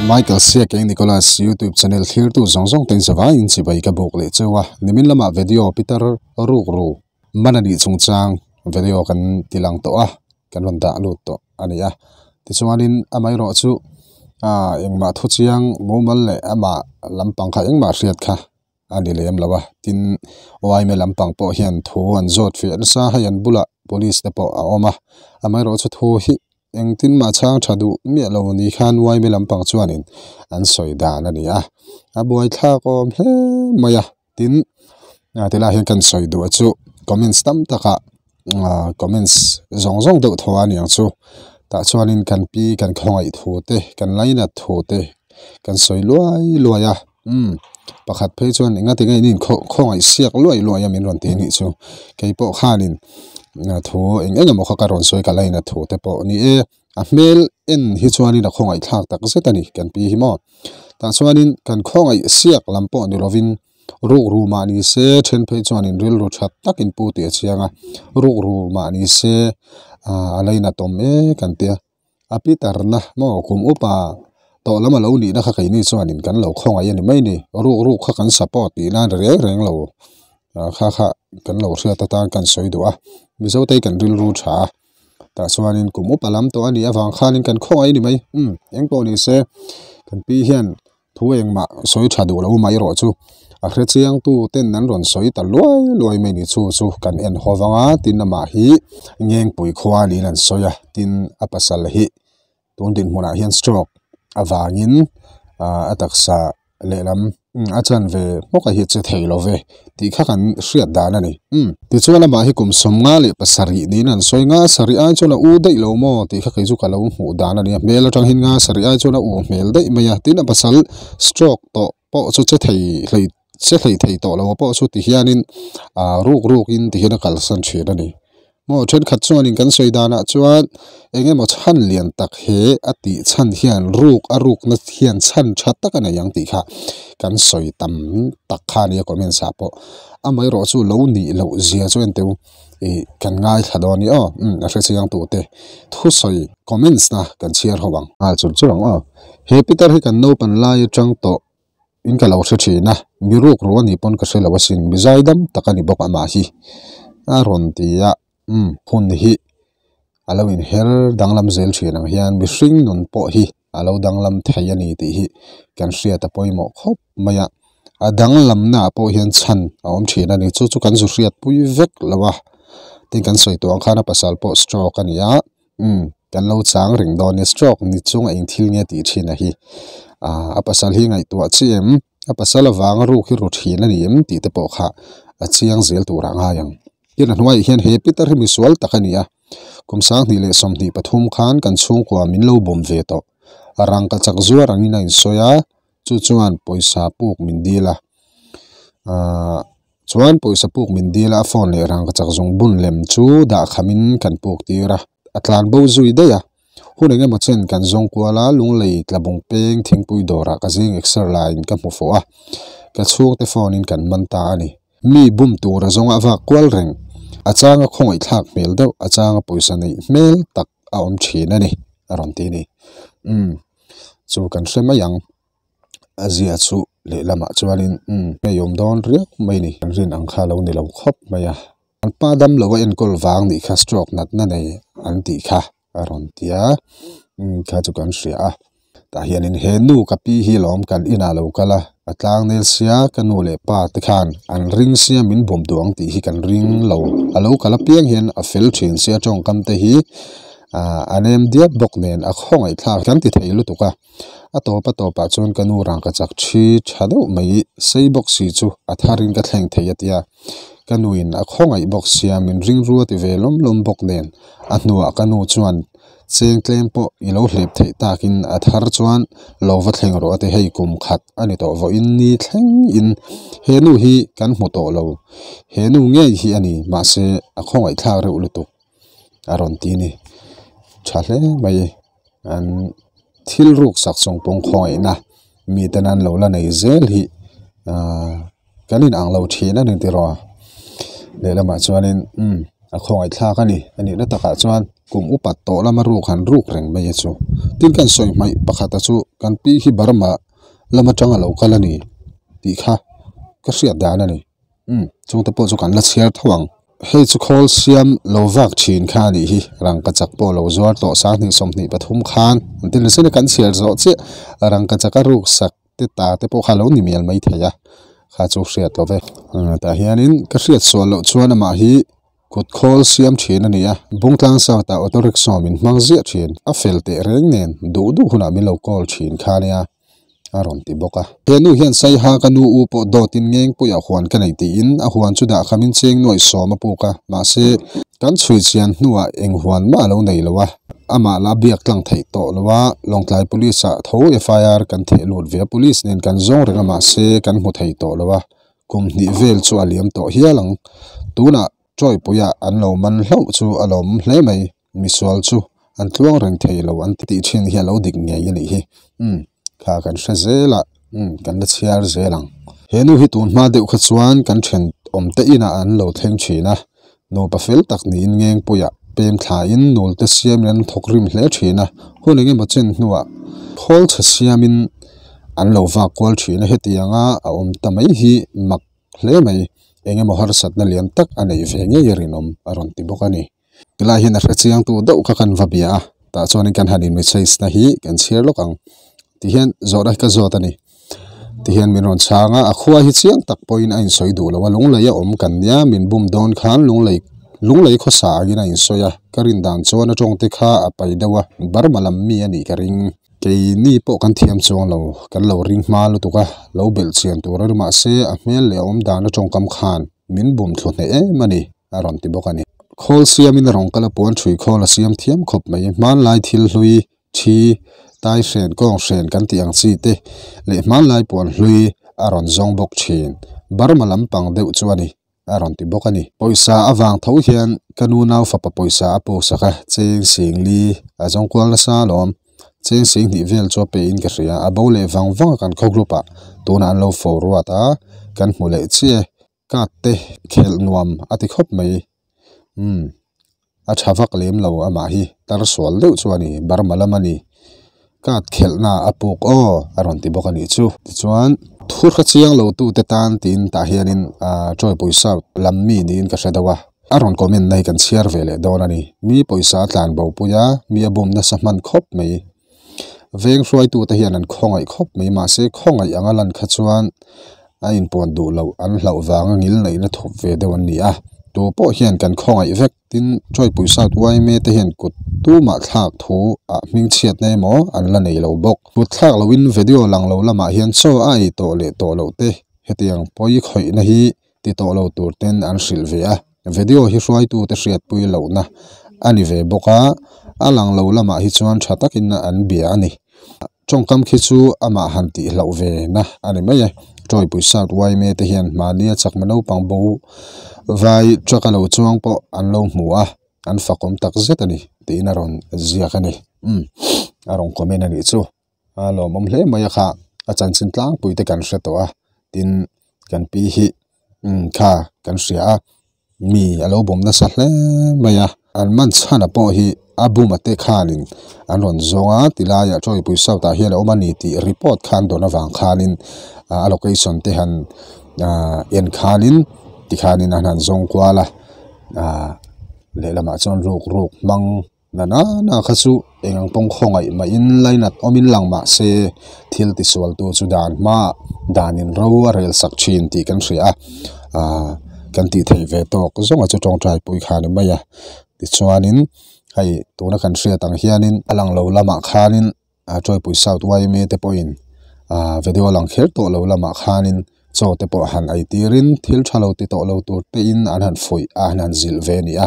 Michael Siakeng Nicholas YouTube channel thlirtu zawng zawng ten zavaiin chibai ka buk leh cheu a, nimin lamah video Peter rukru man a nih chungchang video kan ti lang tawh a, kan rawn dah lut tawh a ni a. Tichuanin amaherawh chu ah engmah thu chiang mumal leh amah lampang kha engmah hriat kha a ni lem lo a, tin yma lampang pawh hian thu an zawt fiah nasa hei an bulah police te pawh a awm a, amaherawh chu thu hi engtin mah chhang tha duh miah lo ni khan yma lampang chuanin an sawi dan a ni a, a buaithlak awm hle mai a, tin tilai hian kan sawi duh chu comments tam takah ah comments zawng zawng deuh thaw a niang chu tah chuanin kan pi kan khawngaih thu te kan lainat thu te kan sawi luai luai a. Umm pakhat phei chuan enga tinge in in khaw khawngaih siak luai luai a min rawn ti anih chu keipawh khanin thu eng eng emaw kha ka rawn sawi ka lain a thu te pawh ni e a hmel en hi chuanin a khawngaih thlak tak zet a ni kan pi hi maw tah chuanin kan khawngaih siak lam pawh ni lovin rukru mah ni se then phei chuanin rilru that takin pu tih a chiang a rukru mah ni se ah a lainatawm e kan tia. A Peter-na maw kum upa tawh lam a lo nihna kha keini chuanin kan lo khawngaih a ni mai ni. Ruk ruk kha kan support tih nan reng reng lo kha kha kan lo hriat atan kan sawi duh a, Mizotei kan rilru tha a, tah chuanin kum upa lam tawh a nih avang khanin kan khawngaih a ni mai. Umm eng pawh ni se kan pi hian Thu engmah sawi tha duh lo mai erawh chu a hre chiang tu ten an rawn sawi ta luai luai mai ni chu chu kan en haw vang a tin amah hi Ngengpui khua niin an sawi a tin a pasal hi tun dinhmunah hian stroke avangin ah a taksa lehlam a chan ve hmawk a hi che thei lo ve. Tih kha kan hriat dan a ni. Umm. Tichuan amah hi kum 57 niin an sawi nga sarih ai chuan a u daih lo maw tih kha kei chu ka lo hmuh dan a ni a. Hmel atang hian nga sarih ai chuan a u hmel daih mai a. Tin a pasal stroke tawh pawh chu che thei hlei che hlei thei tawh lo pawh chu ti hianin ah ruk rukin ti hian a kalsan thin a ni. Maw thenkhat chuanin kan sawi danah chuan eng emaw chhan lian tak he a tih chhan hian ruk a rukna hian chhan tha tak a nei ang tih kha kan sawi tam tak kha a nia comments ah pawh amaherawh chu lo nih loh zia chu en teu ih kan ngaithla dawn a ni aw umm a hrechiang tute thusawi comments na kan chhiar ho ang. Nghal chur chur ang aw he Peter hi kan naupan lai atang tawh in ka lo hre thin a, mi ruk ru a nih pawn ka hre lo asin, mi zaidam tak a ni bawk amah hi a rawn ti a, umm hun hi a lo inher danglam zel thin ang hian mihring nun pawh hi a lo danglam thei a ni tih hi kan hriat a pawimawh khawp mai a, a danglamna ah pawh hian chhan a awm thin a ni, chu chu kan zu hriatpui vek lo a, tin kan sawi tawh ang khan a pasal pawh stroke a ni a. Umm kan lo chang reng dawn nia stroke ni chunga eng thil nge tih thin a hi ah a pasal hi ngaihtuah chi em a pasal avanga ruk hi ru thin a ni em tih te pawh kha a chiang zel turah ngai ang tin a hnuaiah hian he Peter hi misual tak a ni a kum 2023 khan kan chhungkua min lo bawm ve tawh rangka chak zuar angin a insawi a chu chuan pawisa puk min dil a ahh chuan pawisa puk min dil a a phone leh rangka chak zawng bun lem chu dah khamin kan puk tir a a tlan bo zui daih a hun eng emaw chen kan zawng kual a lunglei tlabung peng thingpui dawrah ka zing exer laiin ka hmu fuh a ka chhungte phone in kan man ta a ni mi bum tur a zawnga a vak kual reng a changa khawngaih thlak hmel deuh a changa pawisa neih hmel tak a awm thin a ni a rawn ti a ni umm. Chu kan hre mai ang a zia chu lehlamah chuanin umm ngei awm dawn riau mai ni kan rin ang kha lo ni lo khawp mai a an pa dam lo a enkawl vang nih kha stroke natna nei an tih kha a rawn ti a umm kha chu kan hria a tah hianin he nu ka pi hi lawm kan inah lo kal a a tlang nel sia ka nu leh pa te khan an ring sia min bawm duh ang tih hi kan ring lo a lo kal apiang hian a fel thin sia tawngkam te hi. Ahh a nem diap bawk nen a khawngaih thlak kan ti thei lutuk a, a tawp a tawpah chuan ka nu rangka chak thi tha deuh mai sei bawk si chu a tharin ka thleng thei a tia, ka nuin a khawngaih bawk sia min ring ru a ti ve lawm lawm bawk nen a hnuah ka nu chuan cheng tlem pawh i lo hlep theih takin a thar chuan lo va thleng rawh a ti hei kum khat a ni tawh vawiin ni thleng in he nu hi kan hmu tawh lo he nu ngei hi a ni mahse a khawngaih thlak reuh lutuk. a rawn ti a ni tha hle mai an thil ruk sak chung pawng khawngaihna miten an lo la nei zel hi ahh kan in ang lo thin a ni tiraw lehlamah chuanin umm a khawngaih thlak a ni a nihna takah chuan. Kum upat tawh lama ruk han ruk reng mai a chu. Tin kan sawi hmaih pakhat a chu kan pi hi Burma lam atanga lo kal a ni tih kha ka hriat dan a ni. Umm chungte pawh chu kan la chhiar tho ang. Hei chu khawl siam lo vak thin kha a nih hi. Rangkachak pawh lo zuar tawh 2023 khan an ti nasa in kan chhiar zawh chiah rangkachak a ruk sak te ta te pawh kha a lo ni mial mai thei a kha chu hriat lo ve. Tah hianin ka hriat sual loh chuan amah hi kut khawl siam thin a ni a, Bungtlang South ah auto rickshaw min hmang ziah thin, a fel teh reng nen duh duh hunah min lo call thin kha nia a rawn ti bawk a. He nu hian Saiha ka nu u pawh dawtin Ngengpuiah huan ka nei tiin a huan chu dah khamin cheng nuaih sawm a puk a, mahse kan chhui chian hnuah eng huan mah a lo nei lo a, amah la biak tlang theih tawh lo a, Lawngtlai Police ah tho FIR kan theh lut ve a, Police nen kan zawng reng a mahse kan hmu thei tawh lo a, kum hnih vel chu a liam tawh hial ang. Tunah Chawipuiah an lo man hlauh chu a lawm hle mai, misual chu an tluang reng thei lo an tih thin hi a lo dik ngei a nih hi. Umm, kha kan hre zel a, umm, kan la chhiar zel ang. He nu hi tun hma deuh kha chuan kan then awm te inah an lo thleng thin a, nupa fel tak niin Ngengpuiah pem thlain nul te siamin an thawk rim hle thin a, hun eng emaw chen hnuah khawl chhe siamin an lo vak kual thin a, hetianga a awm ta mai hi mak hle mai, eng emaw harsatna lian tak a neih ve ngei a rinawm a rawn ti bawk a ni. Tilai hian a hre chiang tu deuh kha kan va bia a, tah chuanin kan han inmessage na hi kan chhiar lawk ang tihian zawhna hi ka zawt a ni. Tihian min rawn chhang a, a khua hi chiang tak pawhin a insawi duh lo a, lunglei a awm kan nia min bum dawn khan lunglei lunglei khawsa angin a insawi a, ka rin dan chuan a tawngte kha a pai deuh a, Burma lam mi a nih ka ring. Keini pawh kan thiam chuang lo, kan lo ring hma lutuk a, lo belh chian tur a ri mahse a hmel leh a awm dan a tawngkam khan min bum thlu hneh em a ni, a rawn ti bawk a ni. Khawl siamin a rawn kal a, puan ṭhui khawl a siam thiam khawp mai. Hmanlai thil hlui, thi, tai hren, kawng hren kan tih ang chi te leh hmanlai puan hlui a rawn zawng bawk ṭhin. Burma lampang deuh chu a ni. a rawn ti bawk a ni. Pawisa avang tho hian ka nu nau fapa pawisa a puksak a, cheng sing li a zawng kual nasa alawm. Cheng sing hnih vel chu a pe in ka hria, a bo leh vang vang a kan khaw group ah tunah an lo forward a, kan hmu leh chiah e. Card te khelh nuam a ti khawp mai. Umm a tha vak lem lo amah hi tar sual deuh chu a ni, Burma lam a ni. Card khelhna a puk aw a rawn ti bawk a nih chu. Tichuan thu hre chiang lo tute tan tiin tah hianin ah Troy pawisa lam mi niin ka hre deuh a, a rawn comment na hi kan chhiar ve leh dawn a ni. Mi pawisa a tlan bo pui a, mi a bum nasa hman khawp mai. Veng hruaitute hian an khawngaih khawp mai mahse khawngaih anga lan kha chuan a inpuan duh loh an hlauh vanga ngil neihna thawk ve deuh an ni a, tu pawh hian kan khawngaih vek tin Chawipui South yma te hian kut tumah thlak thu ah hmingchhiatna emaw an la nei lo bawk. Kut thlak loin video lang lo lamah hian chaw a ei tawh leh tawh loh te hetiang pawi khawihna hi ti tawh lo tur ten an hrilh ve a, video hi hruaitute hriatpui lohna a ni ve bawk a, a lang lo lamah hi chuan tha takin an bia a ni. Tawngkam khi chu amah han tih hlauh ve na a ni mai e. Tawipui South yma te hian mahnia chakma naupang bo vai truck a lo chuang pawh an lo hmu a, an fakawm tak zet a ni tiin a rawn ziak a ni. Umm a rawn comment a nih chu. A lawmawm hle mai a kha a chanchin tlangpui te kan hre tawh a tin kan pi hi umm kha kan hria a mi a lo bawm nasa hle mai a an man chhan a pawh hi a bum a te khanin an rawn zawng a tilai ah Chawipui South ah hian a awm a ni tih report khan dawn avang khanin a location te han ah en khanin tikhanin an han zawng kual a ah lehlamah chuan ruk ruk hmang. Na na na kha chu eng ang pawng khawngaih mahin lainat awmin lang mah se thil tisualtu chu dan hmaah danin ro a rel sak thin tih kan hria a, aah kan tih theih ve tawk zawng a chu tawngtai pui kha a ni mai a. Tichuanin hei tuna kan hriat ang hianin a lang lo lamah khanin a Chawipui South yma te pawhin ah video lang kher tawh lo lamah khanin chaw te pawh han ei tirin thil tha lo ti tawh lo tur te in an han fuih a an han zilh ve a ni a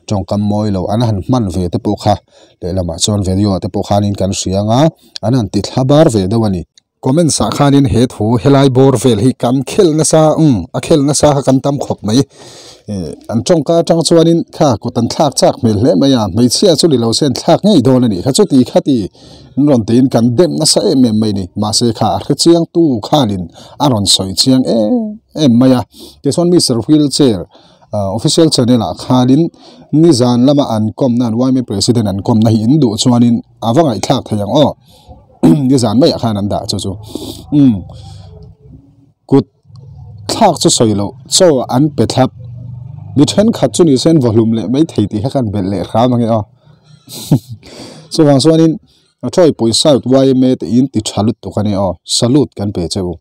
tawngkam mawi lo an han hman ve te pawh kha lehlamah chuan video ah te pawh khanin kan hria anga an han ti thla bar ve deuh a ni. Comments ah khanin he thu helai bawr vel hi kan khel nasa umm a khel nasa kha kan tam khawp mai eh an tawngka atang chuanin kha kut an thlak chak hmel hle mai a hmeichhia chu ni lo se an thlak ngei dawn a nih kha chuti khati an rawn tiin kan dem nasa em em mai a ni mahse kha a hre chiang tu khanin a rawn sawi chiang em em mai a tichuan Mister wheelchair. Official channel ah khanin nizan lama an kawmna an yma president an kawmna hi in duh chuanin a va ngaihthlak thei ang aw nizan maiah khan an dah chu chu umm kut thlak chu sawi loh chaw an pe thlap mi thenkhat chu ni se an vawhlum leh mai thei tih kha kan belh leh hram ange aw chuvang chuanin a tawih pawisa yma te in ti tha lutuk a ni aw salute kan pe che u.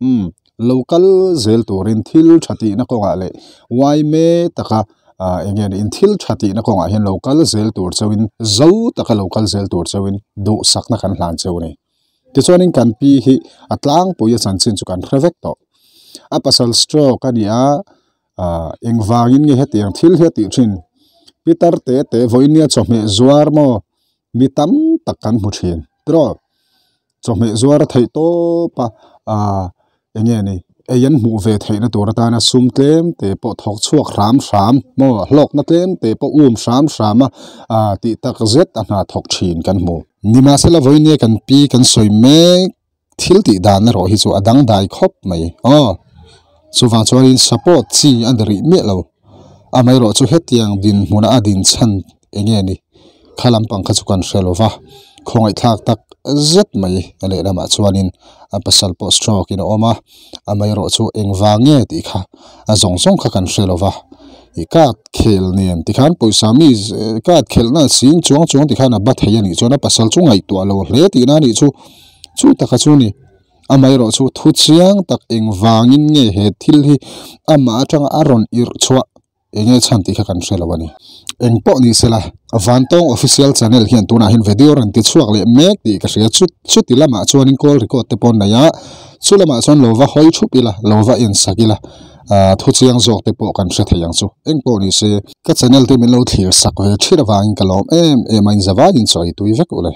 Umm, lo kal zel turin thil tha tihna kawngah leh uaime taka ah eng nge ni in thil tha tihna kawngah hian lo kal zel tur chauhin zo taka lo kal zel tur chauhin duhsakna kan hlan cheu a ni. Tichuanin kan pi hi a tlangpui a chanchin chu kan hre vek tawh. A pasal stroke a ni a, ah engvangin nge hetiang thil hi a tih thin? Pitar te te vawinia chawhmeh zuar maw mi tam tak kan hmu thin tiraw? Chawhmeh zuar a theih tawp a, aaa eng nge ni ei an hmuh ve theihna tur atana sum tlem te pawh thawk chhuak hram hram maw hlawkna tlem te pawh um hram hram a aaa tih tak zet a hna thawk thin kan hmu. Nimahsela vawinia kan pi kan sawi mek thil tih dan erawh hi chu a dangdai khawp mai aw chuvang chuanin support chi a ni rih miah lo amaherawh chu hetiang dinhmuna a din chhan eng nge ni. Kha lampang kha chu kan hre lo va, khawngaihthlak tak zet mai a lehlamah chuanin a pasal pawh stroke in a awm a, amaherawh chu engvang nge tih kha a zawng zawng kha kan hre lo va, ih card khel nen tikhan pawisa mi card khelhna sing chuang chuang tikhan a ba thei a nih chuan a pasal chu ngaihtuah lo hle tihna a nih chu, chu taka chu ni. Amaherawh chu thu chiang tak engvangin nge he thil hi amah atanga a rawn irh chhuah. Enge chhan tih kha kan hre lo a ni. Eng pawh ni sela, Vantawng Official Channel hian tunah hian video rawn ti chhuak leh mek tih ka hria. Chu chuti lamah chuanin call record te pawh an nei a, chu lamah chuan lo va hawi thup ila, lo va en sak ila, ah thu chiang zawk te pawh kan hre thei ang chu. Eng pawh ni se, ka channel te min lo thlir sak ve thin avangin ka lawm em em a, in zavaiin chawi tui vek u le.